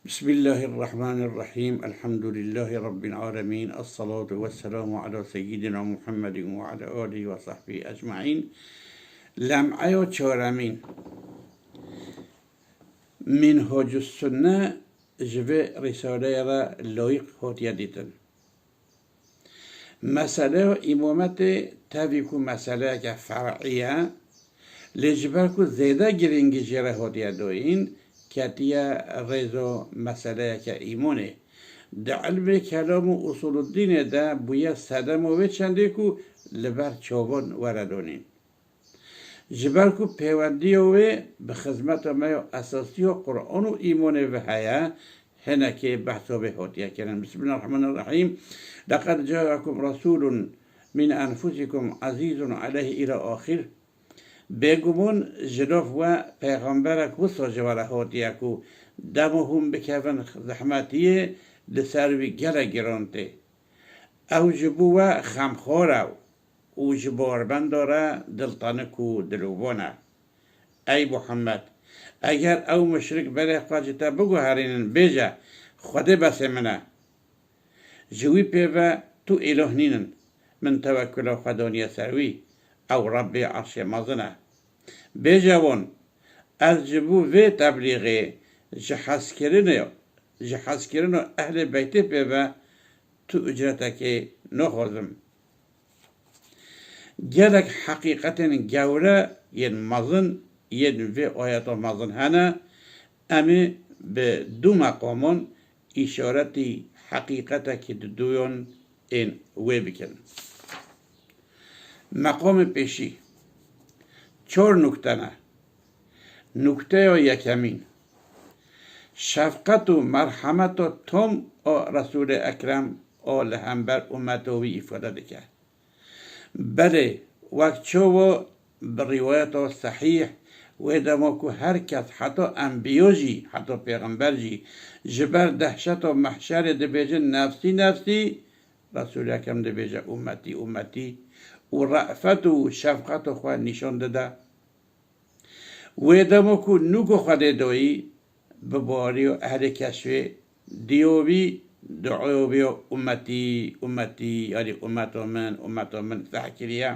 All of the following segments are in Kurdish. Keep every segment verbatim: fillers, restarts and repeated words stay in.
بسم الله الرحمن الرحيم. الحمد لله رب العالمين. الصلاة والسلام على سيدنا محمد وعلى آله وصحبه أجمعين. Lem'eya çaremîn. Minhacus Sunne ji vê rîsaleyê re layîq hatiye dîtin. Meseleya îmametê tevî ku meseleyeke fer'î ye, lê ji ber ku zêde girîngî jê re hatiye dayîn, ketiye rêza meseleyeke îmanê. Di ilmê kelam û usûluddînê de bûye sedema wê çendê ku li ber çavan were danîn. Ji ber ku pêwendiya wê bi xizmeta me ya esasî ya Quran û îmanê ve heye, hinekê behsa wê hatiye kirin. Bismillahirrahmanirrahîm. لقد جاءكم رسول من أنفسكم عزيز عليه إلى آخر. Bêguman ji nav we pêxemberek wisa ji we re hatiye ku dema hûn bikevin zehmetiyê, li ser wî gelek giran tê. Ew ji bo we xemxwar e û ji bawarbenda re diltenik û dilovan e. Ey Muhammed, eger ew muşrik berê xwe ji te biguherînin, bêje, Xwedê besê min e. Ji wî pê ve tu îlah nînin. Min tewekkula xwe daniye ser wî. Ew Rebbê Erşê Mezin e. Bêje wan, ez ji bo vê teblîxê ji hezkirinê, ji hezkirina Ehlê Beytê pê ve tu ucretekê naxwazim. Gelek heqîqetên gewre yên mezin yên vê ayeta mezin hene, em ê bi du meqaman îşaretî heqîqetekî di duyan ên wê bikin. Meqamê pêşî çar nukte ne. Nukteya yekemîn, şefqet û merhemeta tom a Resûlê Ekrem a li hember ummeta wî îfade dike. Belê, wek çawa bi rîwayeta sehîh, wê dema ku her kes heta enbiya jî, heta pêxember jî, ji ber dehşeta mehşerê dibêjin nefsî nefsî, Resûlê Ekrem dibêje ummetî, ummetî û re'fet û şefqeta xwe nîşan dide. Wê dema ku nûka Xwedê dayî, bi bariya ehlê keşfê diya wî, duaya wî ya ummetî, ummetî, yanî ummeta min, ummeta min feh kiriye.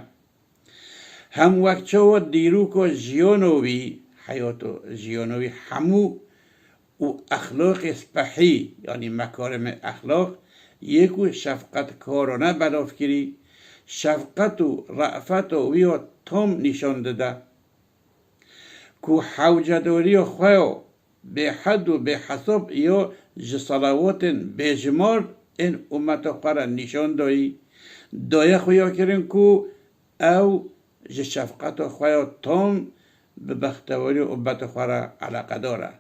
Hem wek çawa dîroka jiyana wî, heyata jiyana wî hemû û exlaqê spehî, yanî mekarimê exlaq, yê ku şefqetkarane belav kirî, şefqet û re'feta wî ya tam nîşan dide. Ku hewcedariya xwe ya bêhed û bêhesab ya ji selawatên bêjimar ên ummeta xwe re nîşan dayî, daye xuyakirin ku ew ji şefqeta xwe ya tam bi bextewariya ummeta xwe re eleqedar e.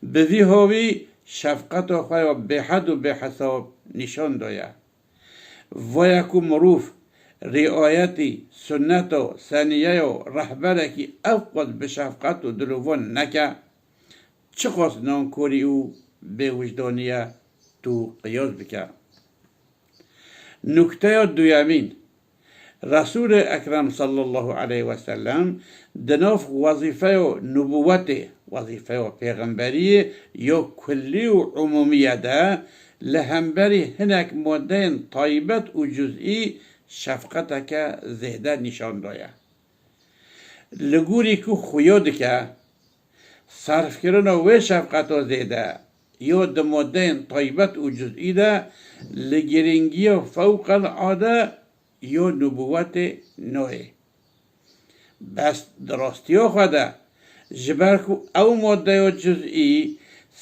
Bi vî hawî şefqeta xwe ya bêhed û bêhesab nîşan daye. Vaya ku mirov riayetî sunneta seniyeya rehberekî ev qas bi şefqet û dilovan neke, çiqas nankorî û bêwijdanî ye, tu qiyas bike. Nukteya duyemîn, Resûlê Ekrem sallallahu aleyhi ve sellem di nav wezîfeya nubûwetê, wezîfeya pêxemberiyê ya kullî û umûmiye de li hemberî hinek maddeyên taybet û cuzî şefqeteke zêde nîşan daye. Li gorî ku xuya dike, serfkirina wê şefqeta zêde ya di maddeyên taybet û cuzî de li girîngiya fewqelade ya nubûwetê nayê. Bes di rastiya xwe de, ji ber ku ew maddeya cuzî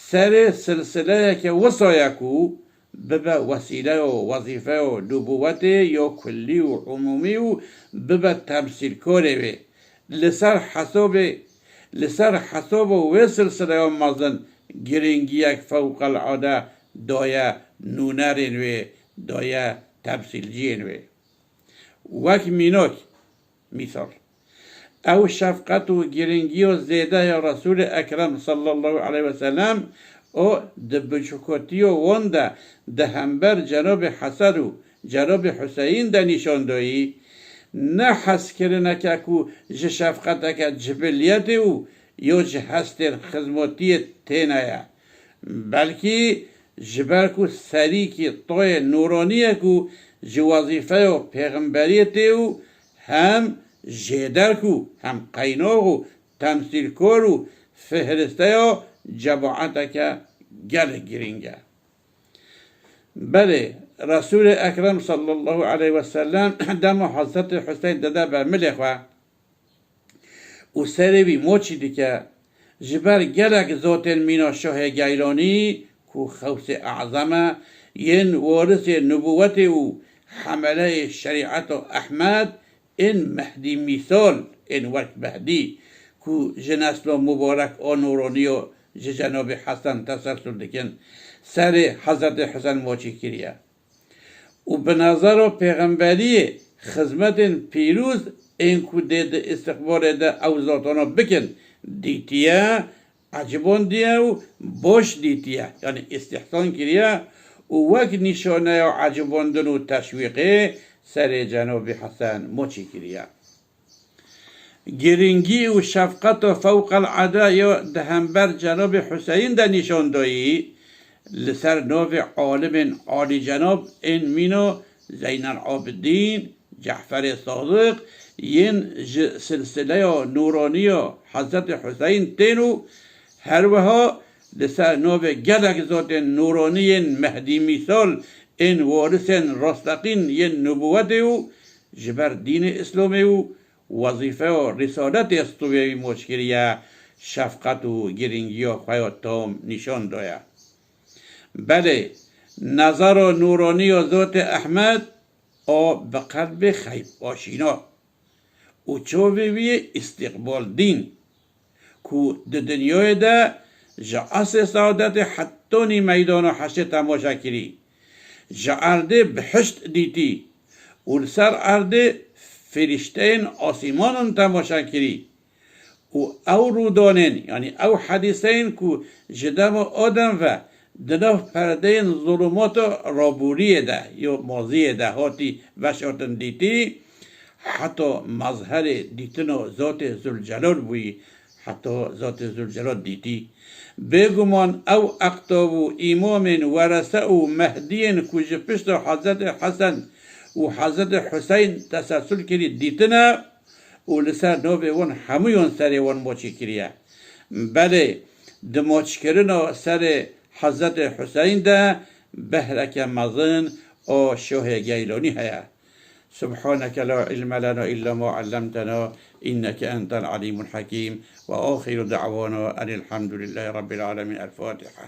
serê silsileyeke wisa ye ku bibe wesîleya wezîfeya nubûwetê ya kullî û umûmî û bibe temsîlkarê wê. Li ser hesabê, li ser hesaba wê silsileya mezin girîngiyek fewqelade daye nûnerên wê, daye temsîlciyên wê. Wek mînak, mîsal, ew şefqet û girîngiya zêde ya Resûlê Ekrem sallallahu aleyhi ve sellem û di biçûkotiya wan de di hember Cenabê Hesen û Cenabê Huseyîn de nîşan dayî, ne hezkirineke ku ji şefqeteke cibiliyetê û ya ji hestên xizmatiyê têne ye. Belkî ji ber ku serîkî toyê nûroniyê ku ji wezîfeya pêxemberiyê tê û hem jêderk û hem qeynox û temsîlkor û fihristeya cemaeteke gelek girîng e. Belê, Resûlê Ekrem sallallahu aleyhi ve sellem dema Hezretê Huseyn dide ber milê xwe û serê wî moçî dike, ji ber gelek zotên mîna Şahê Geylanî ku Xewsê Ezam e, yên warisê nubûwetê û hemeleyê şerîeta Ehmed, ên Mehdî mîsal, ên wek Mehdî ku ji neslo mubarek a nûroniyo ji Cenabê Hesen teselsul dikin, serê Hezretê Hesen moçî kiriye. Û bi nazaro pêxemberiyê xizmetên pîroz ên ku dê di îstiqbalê de ew zotana bikin dîtiye, ecibandiye û baş dîtiye, yanî îstîhsan kiriye û wek nîşaneya ecibandin û teşwîqê serê Cenabê Hesen moçî kiriye. Girîngî û şefqeta fewqelade ya di hember Cenabê Huseyin de nîşan dayî, li ser navê alimên alîcenab ên mîna Zeynel Abidîn, Ceferê Sadiq, yên ji silsileya nûraniya Hezretê Huseyin tên û her wiha li ser navê gelek zotên nûranî yên Mehdî mîsal ên warisên rasteqîn yên nubûwetê û ji ber dînê Îslamê û wezîfeya rîsaletê stûyê wî moç kiriye, şefqet û girîngiya xwe ya tam nîşan daye. Belê, nezara nûraniya zotê Ehmed a bi qelbê xeyb aşîna û çavê wî yê îstîqbal dîn, ku di dinyayê de ji esrê seadetê hetanî meydana heşrê temaşe kirî, ji erdê bihişt dîtî û li ser erdê firîşteyên asîmanan temaşe kirî û ew rûdanên, yanî ew hedîseyên ku ji dema Adem ve di nav perdeyên zulûmata rabûriyê de, yo maziyê de hatî veşartin dîtî, heta mezherê dîtina Zotê Zûlcelal bûyî, heta Zotê Zûlcelal dîtî. Bêguman ew eqtab û îmamên werese û mehdiyên ku ji pişta Hezretê Hesen û Hezretê Huseyn teselsul kirî dîtine û li ser navê wan hemûyan serê wan moçî kiriye. Belê, di moçkirina serê Hezretê Huseyn de behreke mezin a Şohê Geylonî heye. سبحانك لا علم لنا إلا ما علمتنا إنك أنت العليم الحكيم وآخر دعوانا أن الحمد لله رب العالمين. الفاتحة.